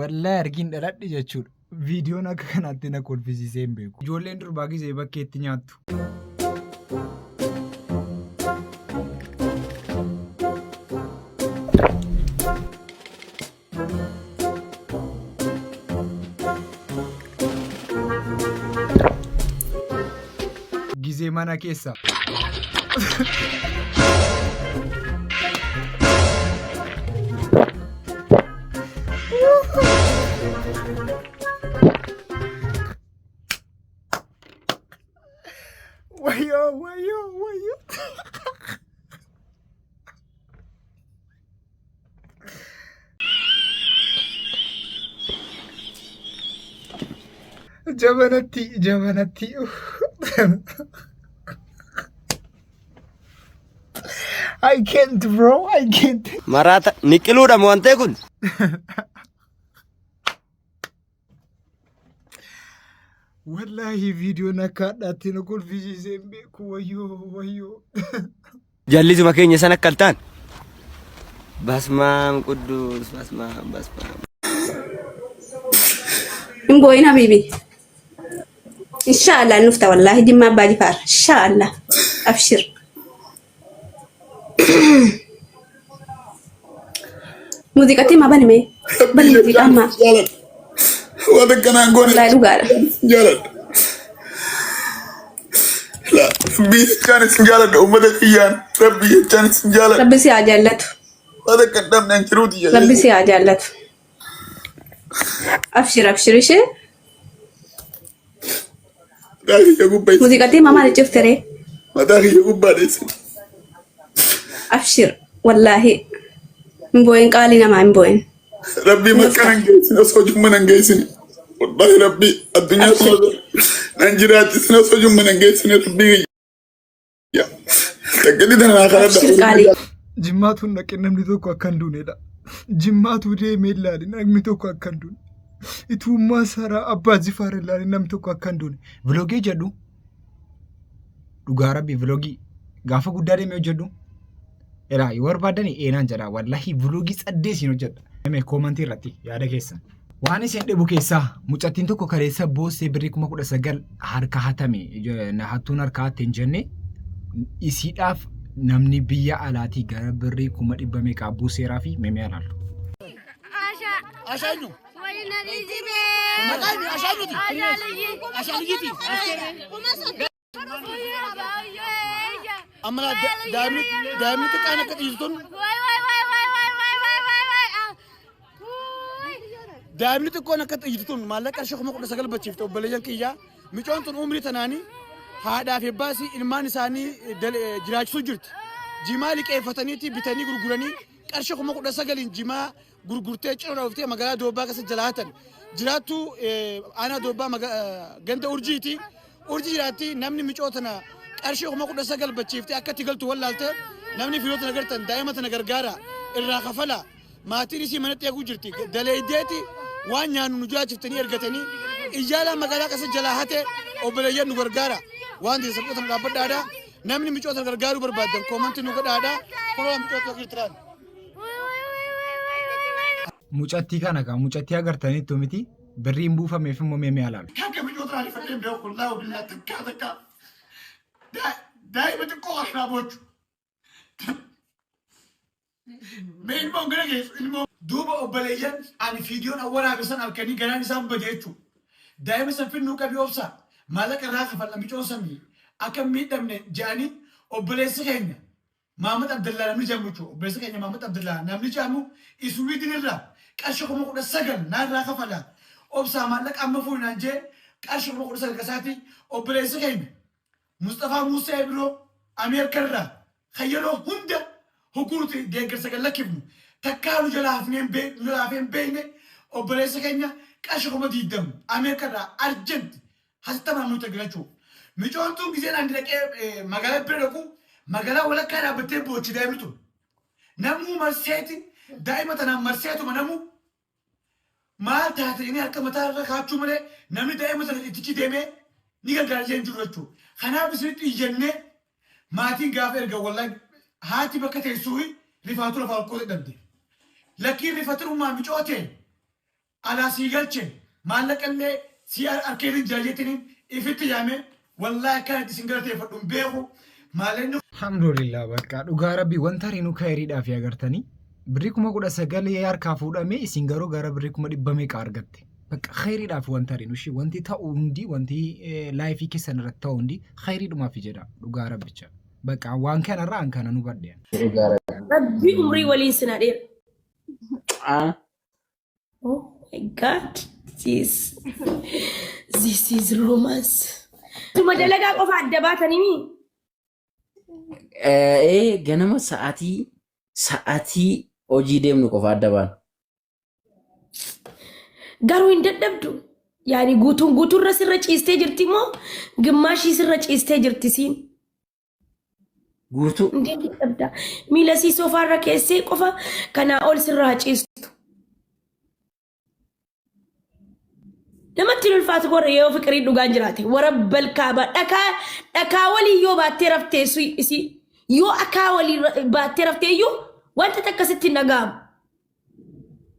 Wallahi argiin dhaladhe jechuudha. Viidiyoon akka kanaatti na kolfisiisee hin beeku. Ijoolleen durbaa gisee bakkeetti nyaattu. Gizee mana keessa. Wayyoo wayyoo wayyoo. Jabanatti jabanatti. I can't bro, I can't. Maraata niqiluudha moo wantee kun? Wallaahi viidiyoon akka hadhaatti na kolfisiisee hin beeku wayyoo wayyoo. Jallisuma keenya sana akka hin taane. Basmaam qudduus basmaam basmaam. Hin boo'in habiibi. Inshaallah hin dhufta wallaahi jimmaa abbaa jifaar. Inshaallah. Abshir. Muuziqatti maa bani mee? Bani muuziqaa ammaa. Jaaladha. Waan akkanaan goone Wallaahi dhugaadha. jaaladha. La Rabbii jechaan isin jaaladha uummata kiyyaan. Rabbii jechaan isin jaaladha. Rabbi si haa jaallatu. Waan akka hin dhabne hin jiruuti Rabbi si haa jaallatu. Abshir abshir ishee. Mataa kiyya gubbaa isin. Muuziqatti maa maal cufte ree? Mataa kiyya gubbaa isin. Abshir wallaahi. Hin boo'in qaalii namaa hin boo'in. Rabbii makka nan geessin osoo jumma nan geessin. Wallahi rabbii addunyaa Abshir. kana nan jiraachisin osoo jumma nan geessin rabbii kiyya. Takkatti tana naa kadhadha. Abshir qaalii. Jimmaatu hin dhaqin namni tokko akka hin duunedha. Jimmaatu deemee ilaali namni tokko akka hin duune. Ituummaa saraa abbaa jifaar ilaali namni tokko akka hin duune. Vilogii jedhu dhugaa rabbi vilogii gaafa guddaa deemee hojjedhu. Eraa yoo barbaadani eenaan jedha wallahi vilogii tsaddee isin hojjedha. Mee koomantii irratti yaada keessan. Waan isin dhibu keessaa mucattiin tokko kaleessa boossee birrii 19,000 harka hatame hattuun harka hatte hin jenne isiidhaaf namni biyya alaatii gara birrii 100,000 meeqaa buuseeraa fi memee alaallu. Ashaa eenyu? Maqaa eenyu? Ashaa eenyuti? Ashaa Aliyyiiti. Amma laa daa'imni daa'imni xiqqaan akka dhiisu tun daa'imni xiqqoon akka xiyyitu tun maallaqa qarshii 19,000 bachiifte obboleeyyan kiyyaa micoon tun umrii tanaanii haadhaa fi abbaa isii ilmaan isaanii jiraachisuu jirti. Jimaa liqeeffataniiti bitanii gurguranii qarshii 19,000 jimaa gurgurtee cina dhooftee magaalaa Doobbaa keessa jalaa hatan. Jiraattuu aanaa Doobbaa ganda Urjiiti. Urjii jiraatti namni micoo tana qarshii 19,000 bachiiftee akka itti galtu wallaalte namni fiiroo tana gartan daa'ima tana gargaara irraa kafala. Maatiin isii manatti eeguu jirti. Daleeydeeti waan nyaannu nu jiraachiftanii ergatanii iyyaalaa magaalaa keessa jalaa hate obboleeyyan nu gargaara. Waan ta'eef saphoo tana dhaabbadhaadha. Namni micoo tana gargaaruu barbaaddan koomantii nu godhaadha. Kunoo micoo tana jirtiraan. Mucattii kana kaa mucattii agartaniittu miti birriin buufameef immoo mee mee alaalu. Takka micoota ariifadhee hin beeku wallaahi billaa takka takka daa'ima xiqqoo harkaa boochu. Mee ilmoon gara geessu ilmoo. Duuba obboleeyyan ani fiidiyoon awwaraabe san halkanii garaan isaan bade jechuudha. Daa'ima san finnuu qabii obsa maallaqa irraa kafalla micoon samii akka hin miidhamne jedhanii obboleessi keenya Maamad Abdallaa namni jedhamu jechuudha. Obboleessa keenya Maamad Abdallaa namni jedhamu Iswiidin irraa qarshii 19,000 naarraa kafala. Obsaa maallaqa amma fuuni naan jee qarshii 19,000 kasaati. Obboleessi keenya Musxafaa Muusee Ibiroo Ameerika irraa kan yeroo hunda hogguu nuti deeggarsa gad lakkifnu takkaa nu jalaa hafnee hin beek- nu jalaa hafee hin beekne obboleessa keenya qarshii 20,000 Ameerika irraa arjent hatattamaan nutti erga jechuudha. Micoon tun gizeen ani dhaqee magaalaa bira dhaqu magaalaa walakkaa dhaabbattee boochi daa'imni tun. Namuu marseeti daa'ima tanaan marseetuma namuu maal taate inni harka mataa irra kaachuu malee namni daa'ima tana ittichi deemee ni gargaara jee hin jiru jechuudha. Kanaaf isinitti iyyannee maatiin gaafa erga wallahi haati bakka teessuu rifaatu lafaa ol qootee dhabde. Lakkiin rifatirummaa micoo ta'e. Alaa sii galche maallaqallee sii harkeetiin jira jettiniin ifitti yaame wallaahi akkana itti isin galateeffadhu hin beeku maallaqni. Alhamdulillah bakka dhugaa rabbii wanta hariinuu kayriidhaaf agartanii birrii 19,000 harkaa fuudhamee isin garuu gara birrii 100,000 meeqa argatte. Bakka khayriidhaaf wanta hariinu ishee wanti ta'u hundi wanti laayifii keessan irratti ta'u hundi khayriidhumaaf jedha dhugaa rabbicha. Bakka waan kanarraa an kana nu badhe. Rabbi umrii waliin sin hadheera. Ah. Oh my God. This, this is romance. Tuma dalagaa qofa adda baatanii Ee ganama sa'aatii sa'aatii hojii deemnu qofa adda baana. Garuu hin dadhabdu. Yaani guutuun guutuurra sirra ciistee jirti moo gimmaashii sirra ciistee jirti siin? Guutuu. Hundeen dadhabda. Miila sii soofaarra keessee qofa kanaa ol sirra haa ciistu. Namatti hin ulfaatu warra yoo fiqirii dhugaan jiraate. Warabbal kaaba dhakaa dhakaa walii yoo baattee raftee isii yoo akaa walii baattee raftee iyyuu wanta takka sitti hin dhaga'amu.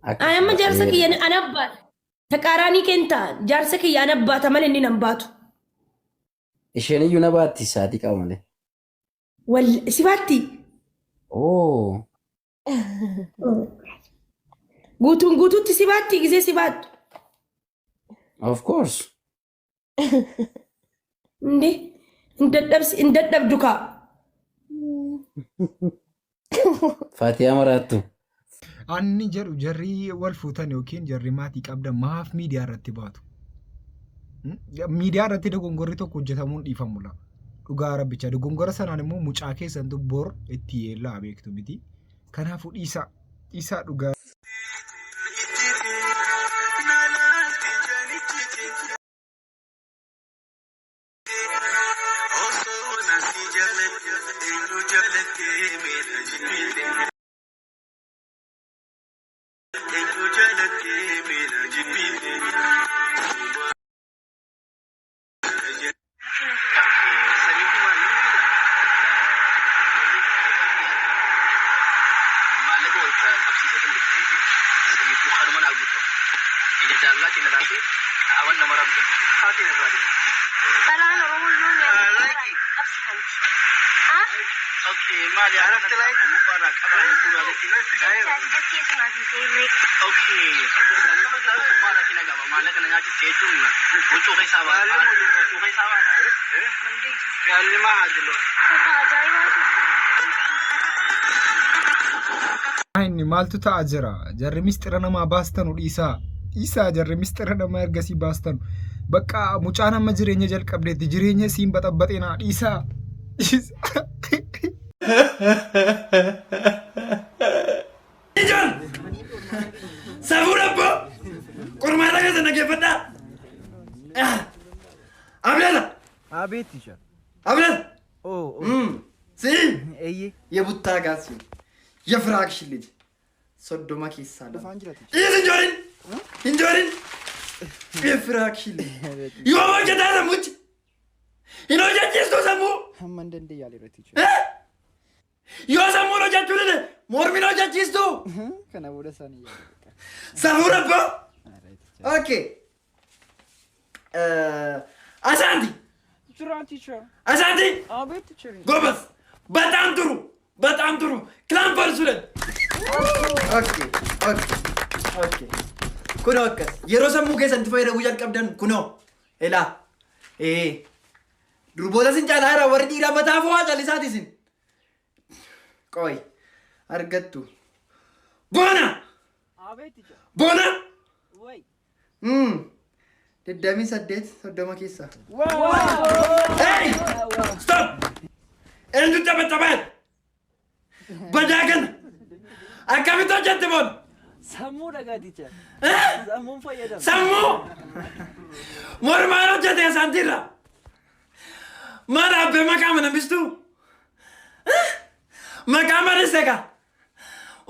Ani amma jaarsa kiyya ana baata. Taqaaraanii kenta jaarsa kiyya ana baata malee inni nan baatu. Isheen iyyuu na baatti sa'aatii qaba malee. Wal si baatti? Oo. Guutuun guutuutti si baatti gisee si baattu. Of course. Inde hin dadhabsi hin dadhabdu kaa. Fatiyaa maraattu. Anni jedhu jarri wal fuutan yookiin jarri maatii qabdan maaf miidiyaa irratti baatu? Miidiyaa irratti dogongorri tokko hojjetamuun dhiifamu laa. Dhugaa rabbicha dogongora sanaan immoo mucaa keessantu bor itti yeellaa beektu miti. Kanaafuu dhiisaa dhiisaa dhugaa. Inni maaltu ta'aa jira? Jarri mistira namaa baastanu dhiisaa. Dhiisaa jarri mistira namaa ergasii baastanu. Bakka mucaan amma jireenya jalqabdeetti jireenya isiin baxabbaxinaa dhiisaa. Dhiisaa. Ijoon! Safuu rabboo! Qormaata keessa dhaggeeffadhaa! Abdala! Abeet teacher. Abdala! Oh, oh. Si! Eeyyee. የቡታ ጋሲ የፍራክሽ ልጅ ሶዶማ ኬሳ Dhufaan jira teacher. Dhiis hin joorin! Hin joorin! የፍራክሽ ልጅ yoo hojjetaa sammuchi! Hin hojjechiistuu sammuu! Hamma hin danda'e yaaleera teacher. Yoo sammuun hojjechuu dide mormiin hojjechiistuu! Kana booda isaanii yaale beekaa. Safuu rabboo! Alright teacher. ኦኬ አሳንቲ Jira teacher. አሳንቲ Abeet teacher. ጎበዝ! በጣም ጥሩ በጣም ጥሩ ክላምፐር ሱለን ኦኬ ኦኬ ኦኬ kunoo akkas yeroo sammuu keessatti fayyadamuu jalqabdan kunoo ilaa ee durboota sin caalaa jira warri dhiiraa mataa fo'aa callisaati isin qoy argattu ቦና Abeet teacher. ቦና Way. 28 30 keessaa Hey! Stop! Eenyu taphatabaan? Badaa kana! Akkamitti hojjette boon? Sammuu dhagaa teacher. Sammuun fayyadama. Sammuu! Mormaan hojjete saantiirra! Maal abbee maqaa mana bistuu? Maqaa maris egaa?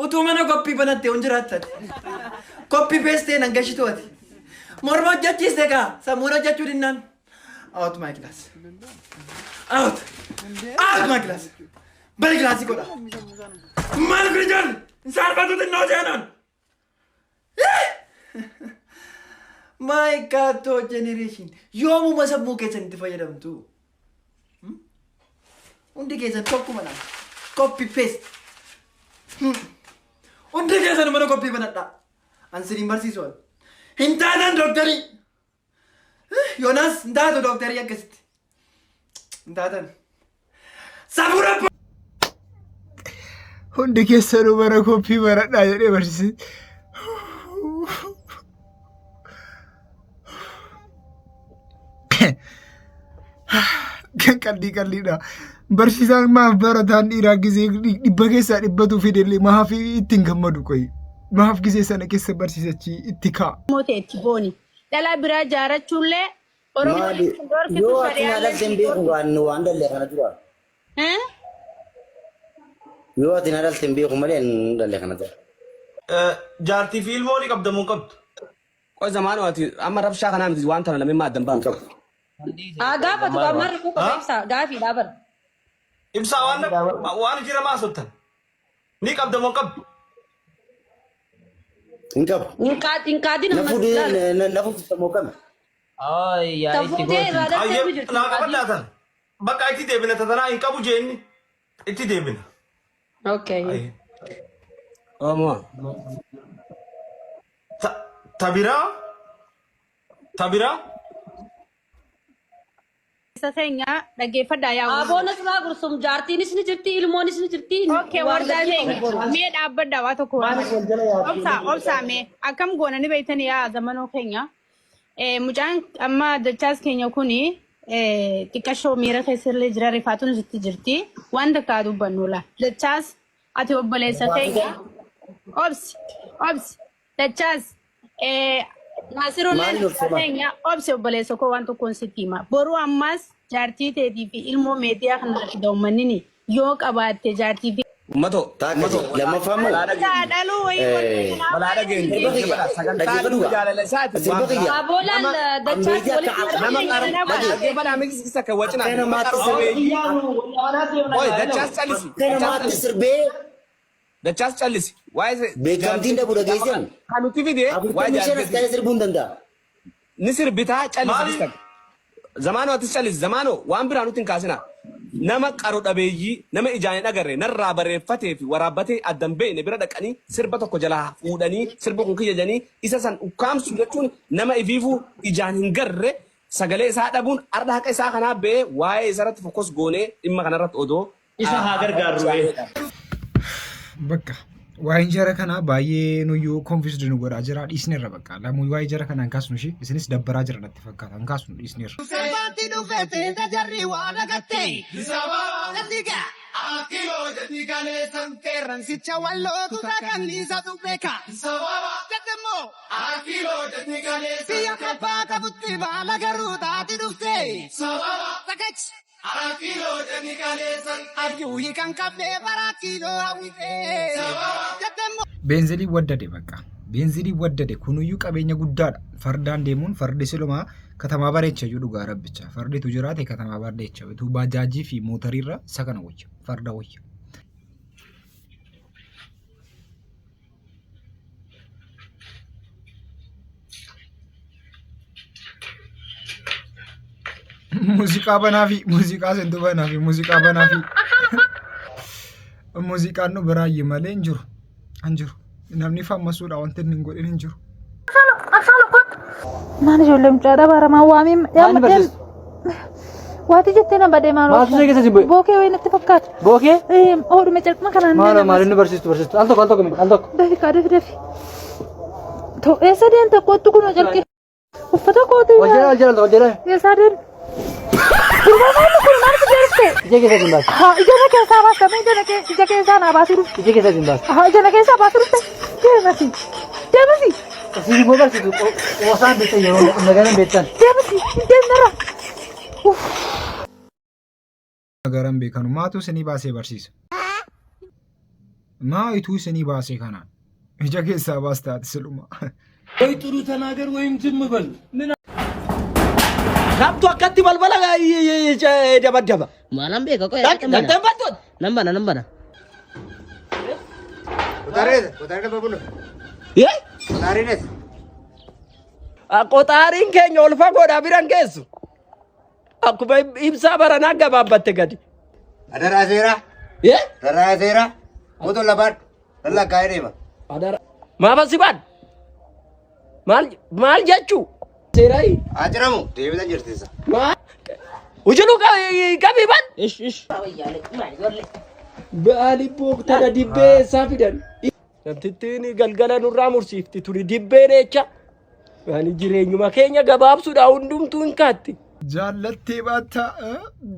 Utuu mana koppii banattee hin jiraattan. Koppii peestee nan gashitu ati. Morma hojjechiiste gaa sammuun hojjechuu dinnaan. Out my class. Out! Out my class! Bali kilaasii godha! Maal kun ijoollee? Saalfatu xinnoo seenaan! My God generation yoomuma sammuu keessanitti fayyadamtu? Hundi keessan tokkuma dha. Copy paste. Hundi keessan mana copy banadhaa. An siniin barsiisu an. Hin taatan dooktarii. Yoonaas hin taatu dooktarii akkasitti. Hin taatan. Safuura Hundi keessanuu bara koppii baradhaa jedhee barsiise. Qalbii qalliidha. Barsiisaan maaf barataan dhiiraa gisee dhibba keessaa dhibbatu fidellee maaf ittiin gammadu qoyi. Maaf gisee sana keessa barsiisachi itti kaa'a. Oromoo ta'e itti booni. Dhalaa biraa jaarachuullee Oromoon Maali itti dhorkitu yoo ati na shari'aallee dhalte itti hin beeku dhorkitu. waan waan dhalle kana dura. Eh? Yoo ati na dhalte hin beeku malee hin dhalle kana dura. Jaartii fi ilmoo ni qabda moo hin qabdu? Qoy zamaanoo ati amma rabshaa kanaa miti waan tana lameen maa addan Hin baafte. qabu. Haa gaafatu Maal amma rakkoo qaba Ha? ibsaa gaafiidhaa bara. Ibsaa waan waan jira maa sottan? Ni qabda moo hin qabdu? Hin qabu. Hin qaadin Na ammas fuudhee laala. na fuudhisa moo kami? Ta fuutee irraa dhaltee Ayyee ni jirti naa hin qaadin. qabadhaa tana. Bakka itti deebina tatanaa hin qabu jeenni itti deebina. Okay. Ayyee. Oomoo. Ta biraa ta biraa Isa keenya dhaggeeffadhaa yaa Oromoo. Aboon asirraa gursum jaartiinis ni jirti ilmoonis ni jirti Okay, waan wardaa lakkii keenya qabu boru. mee dhaabbadhaa waa tokko waan obsaa obsaa mee akkam goona ni beektani yaa zamanoo keenya. Mucaan amma dachaas keenya kuni xiqqashoo miira keessa illee jira rifaatuun sitti jirti waan takka haa dubbannu laa. Dachaas ati obboleessa keenya obsi obsi Dachaas Naasirulleen Maaliin obsama? keenya obsi obboleessa koo waan tokkoon sitti hima. Boruu ammaas jaartii teetii fi ilmoo meediyaa kanarratti uummanni yoo qabaatte jaartii fi Ummatoo Taakka ummatoo jedhe. Lammaffaa immoo walaa dhageenyu. Taa dhaluu wayii wanti kanaa Walaa dhageenyu. sirba kiyya Sagantaa dhaggeeffadhu dhimma gaa. jaalala isaati Sirba waan kiyya biraa. Aboolaan Nama dachaas ammeetii akka walitti nama hidhamee qaro nama dhagee dhaggeeffadhaa miti akka wacinaa akka nama namaatti qaro sirbe dhabeeyyii. Oi dachaas callisi akka dachaas namaatti callisi. sirbee Dachaas callisi. Waa'ee beekamtiin dhabu dhageessan kan nuti fide waa'ee 45 as jaarteeti. ta'ee sirbuun danda'a. Ni sirbitaa callisi Maali? takka. Zamaanoo atis callisi. Zamaanoo waan biraa nutti hin kaasina. Nama qaro dhabeeyyii nama ijaan hin agarre narraa barreeffatee fi waraabbatee addan beekne bira dhaqanii sirba tokko jalaa fuudhanii sirba kun kiyya jedhanii isa san ukkaamsu jechuun nama ifiifuu ijaan hin garre sagalee isaa dhabuun arda haqa isaa kanaa ba'ee waa'ee isarratti fokos goonee dhimma kanarratti odoo Isa haa gargaarru ee. Bakka waa'een jara kanaa baay'ee nuyyuu confused nu godhaa jira dhiisneerra bakka lamuu waa'ee jara kanaa hin kaasnu ishee isinis dabbaraa jira natti fakkaata hin kaasnu dhiisneerra. Sirbaatti dhufe seeta jarri waa dagatte. Jalliga. Qeerransicha wallootu kanniisatu beeka. Jettemmoo. Biyya kabbaa qabutti baala garuu taati dhufte. Sakach. Beenzilii waddade bakka. Beenzilii waddade kunuyyuu qabeenya guddaadha. Fardaan deemuun fardi silumaa katamaa bareecha iyyuu dhugaa rabbicha. Farditu jiraate katamaa bareecha. Utuu baajaajii fi mootariirra isa kana wayya. Farda wayya. Muuziqaa banaa fi muuziqaa sentu banaa fi muuziqaa banaa fi muuziqaan nu biraayyee malee hin jiru. Hin jiru. Namni fammasuudha wanti inni hin godhin hin jiru. Maal ijoollee mucaa dhabaaramaa waamee Maal ni barsiistu? Waati jettee na badee maal Maaltu ishee keessa si bu'e? Bookee wayii natti fakkaata. Bookee? Oodhume calquma kanaan Maalo maal inni barsiistu barsiistu. Al tokko al tokko al tokko. Dafi kaa dafi dafi. To eessa deemta kottu kunoo calqee. Uffata kootu. Ol jedhaa ol jedhaa ol jedhaa. Eessaa deemta? Gurbaa maal kun maal si deemte? Ija keessa sin baasa. Haa ija na keessaa baasta mee ija na ija keessaa naa baasuu dhufte. Ija keessa sin baasa. Haa ija na keessaa baasuu dhufte. Deemasi. Deemasi. Isin immoo barsiistu qoosaan beektan yeroo magaalaan beektan. Deemasi. Deemnarra. Garan beekanu maatu isinii baasee barsiisa. Maa ituu isinii baasee kanaan ija keessaa baastaati siluma. ወይ ጥሩ ተናገር ወይም ዝም በል። ምን Kamtu akkatti balbala dabaddaba? Maalan beeka qoy Dhaqxeen battoota. Nan bana nan bana. Qoxaariin keenya ol fagoodhaa biran geessu. Akkuma ibsaa baranaa gabaabbatte gadi. Adaraa seeraa. Yee? Adaraa seeraa. Moto labaadhu. Lallaa kaa'ee deema. Adara. Maafa si baadhu? Maal maal jechuu? Seeraa. Haa ciramu. Deebitan jirtisa. Maal? Ujulu qabii ban. Ish ish. Baali booktana dibbee eessaa fidan? Namtittiin galgala nurraa mursiifti tuni dibbeen eecha. Ani jireenyuma keenya gabaabsuudha hundumtuu hin kaatti. Jaallattee baattaa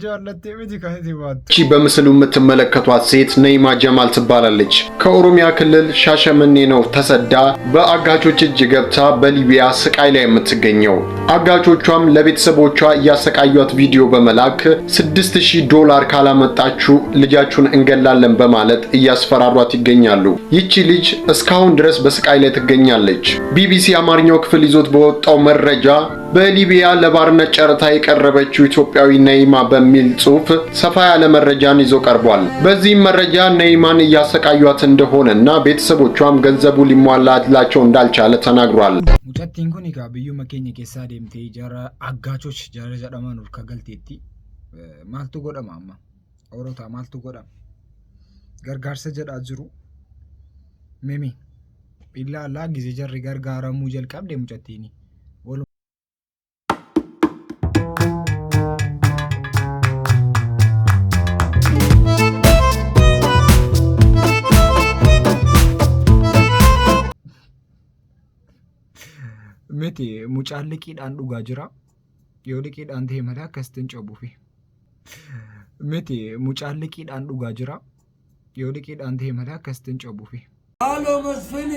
jaallattee miti kan itti baattu. ይቺ በምስሉ የምትመለከቷት ሴት ነይማ ጀማል ትባላለች። ከኦሮሚያ ክልል ሻሸመኔ ነው ተሰዳ በአጋቾች እጅ ገብታ በሊቢያ ስቃይ ላይ የምትገኘው። አጋቾቿም ለቤተሰቦቿ እያሰቃዩት ቪዲዮ በመላክ 6000 ዶላር ካላመጣችሁ ልጃችሁን እንገላለን በማለት እያስፈራሯት ይገኛሉ። ይቺ ልጅ እስካሁን ድረስ በስቃይ ላይ ትገኛለች። ቢቢሲ አማርኛው ክፍል ይዞት በወጣው መረጃ በሊቢያ ለባርነት ጨረታ የቀረበችው ኢትዮጵያዊ ነይማ በሚል ጽሑፍ ሰፋ ያለ መረጃን ይዞ ቀርቧል። በዚህም መረጃ ነይማን እያሰቃዩት እንደሆነና ቤተሰቦቿም ገንዘቡ ሊሟላላቸው እንዳልቻለ ተናግሯል። Mucattiin kun egaa biyyuma keenya keessaa deemtee jara aggaachoch jara jedhaman harka galteetti. Maaltu godhama amma? Orotaa maaltu godhama? Gargaarsa jedhaa jiru. Mimi illaalaa gizee jarri gargaaramuu jalqabde mucattiin. Miti mucaan liqiidhaan dhugaa jira. Yoo liqiidhaan ta'e malee akkasitti hin cobuufi. Miti mucaan liqiidhaan dhugaa jira. Yoo liqiidhaan ta'e malee akkasitti hin cobuufi. አሎ መስፍኔ፣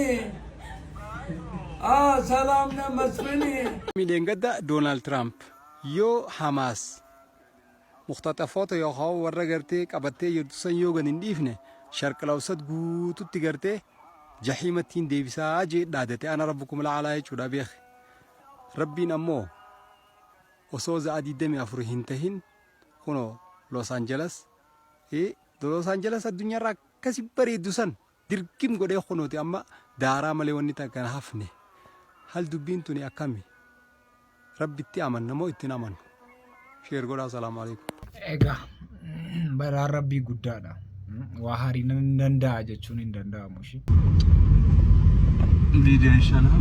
ሰላም ነህ መስፍኔ? Miidheen Doonaald Tiraamp yoo Hamaas muqtaxafoota yookaan warra gartee qabattee jirtu san yoo gad hin dhiifne sharqilawsat guututti gartee jahiimattiin deebisaa jee dhaadate ana rabbukum la'alaa jechuudha beeki. Rabbiin ammoo osoo za'a 24 hin tahin kunoo Los Angeles Los Angeles addunyaarraa akkasi bareeddu san dirgim godhee kunooti amma daaraa malee wanni takka hin hafne. Hal dubbiin tuni akkami? Rabbitti amanna moo ittiin amannu? Share godhaa salaamu alaikum. Egaa balaan rabbii guddaadha. Waa harii nan danda'a jechuun hin danda'amu ishii. ቪዲዮ ይሻላል።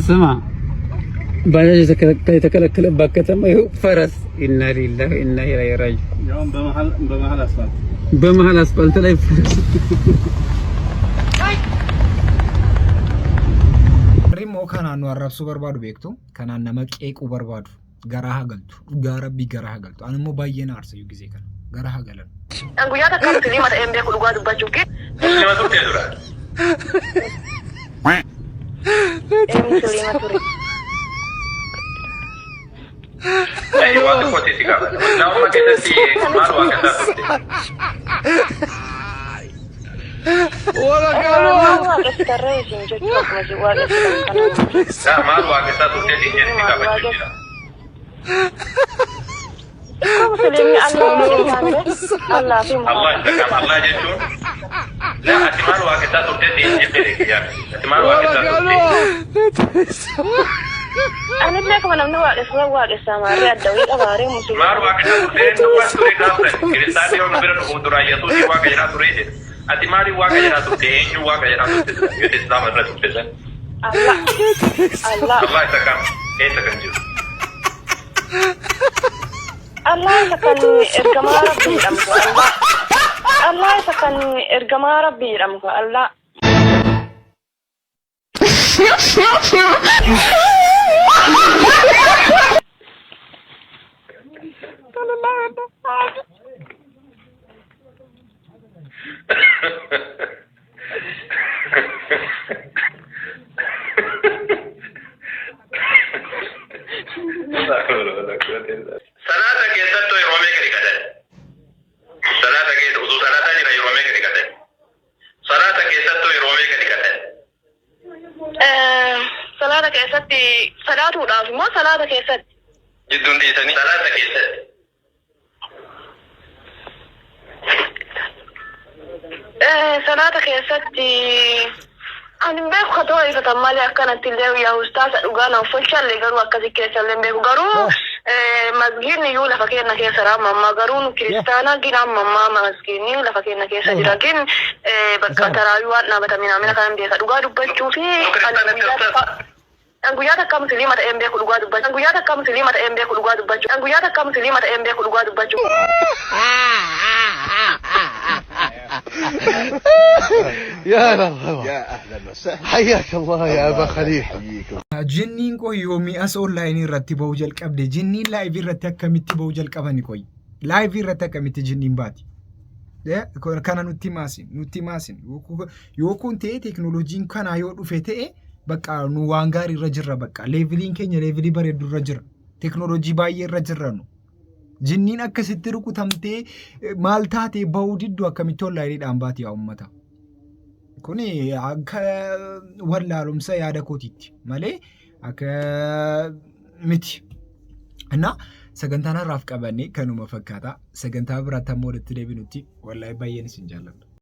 ስማ ባጃጅ የተከለከለባት ከተማ ይኸው ፈረስ። ኢና ሊላሂ ኢና ኢለይሂ ራጂዑን። ያውም በመሀል በመሀል አስፋልት በመሀል አስፋልት ላይ ፈረስ። Warri immoo kanaan nu arrabsuu barbaadu beektu. Kanaan nama qeequu barbaadu. Garaa haa galtu. Dhugaa rabbii garaa haa galtu. Ani immoo baay'ee na aarsa gizee kana. Garaa haa galan. Guyyaa takka musliima ta'een beeku dhugaa dubbachuuf kee. Muslima turtee dura. Ee musliima ture. Waa tokkotti si gaafata. Islaamummaa keessatti maal waaqessaa turte? Maal waaqessitarree isin jechuu akkuma isin waaqessitan kana. Maal waaqessaa turtee siin jedhe si gaafachuu jira. Ikkoo musliimni Allah waaqessaa ture. Allah fi Allah Muhammad. isa kam Allah jechuun laa ati maal waaqessaa turtee siin jedhe kiyyaa. Ati maal waaqessaa turte? Anillee akkuma namni waaqessu waaqessaa maarree adda wayii qabaaree musliima. Maal waaqessaa turtee dubbas ture gaafsan. Kiristaanni yoo nu bira dhufu duraan Yesuusii waaqa jedhaa ture jedhe. Ati maaliif waaqa jedhaa turte? Eenyu waaqa jedhaa turte? Yoo Islaama irra turte san. Allah. Allah. Allah isa kam? Eessa kan jiru? Allah isa kan ergamaa rabbii jedhamu Allah. Allah isa kan ergamaa rabbii jedhamu Allah. Salaata keessattuu yeroo meeqa dhiqatan? Salaata keessa utuu salaataa jira yeroo meeqa dhiqatan? Salaata keessattuu yeroo meeqa dhiqatan? Salaata keessatti salaatuudhaaf immoo salaata keessatti. Jidduun dhiisanii salaata keessatti. Salaata keessatti Ani hin beeku ka to'ifatan malee akkanatti illee yaa ustaasa dhugaa na uffacha garuu akkasi keessa illee hin beeku garuu masgiidni iyyuu lafa keenya keessa jira amma ammaa garuu nu kiristaana gin amma ammaa masgiidni lafa keenya keessa jira gin bakka taraayuu waan dhaabatame naamina kan hin beeka dhugaa dubbachuu fi ani guyyaa takka an guyyaa takka musliima ta'ee hin beeku dhugaa dubbachuu an guyyaa takka musliima ta'ee hin beeku dhugaa dubbachuu an guyyaa takka musliima ta'ee hin beeku dhugaa dubbachuu. يا مرحبا يا اهلا وسهلا حياك الله يا ابا خليفه Jinniin koo yoomii as onlaayinii irratti ba'uu jalqabde? Jinniin laayivii irratti akkamitti ba'uu jalqabani qoyi? Laayivii irratti akkamitti jinniin baati? Kana nutti maasin, nutti maasin. Yoo kun ta'e teekinooloojiin kanaa yoo dhufe ta'e bakka nu waan gaarii irra jirra bakka. Leeviliin keenya leevilii bareedu irra jira. Teekinooloojii baay'ee irra jirra nu. Jinniin akkasitti rukutamtee maal taatee ba'uu diddu akkamitti onlaayiniidhaan baati yaa uummata? Kuni akka wallaalumsa yaada kootiitti malee akka miti. Innaa sagantaan har'aaf qabanne kanuma fakkaata. Sagantaa biraatti ammoo walitti deebinutti wallaahi baay'een isin jaalladha.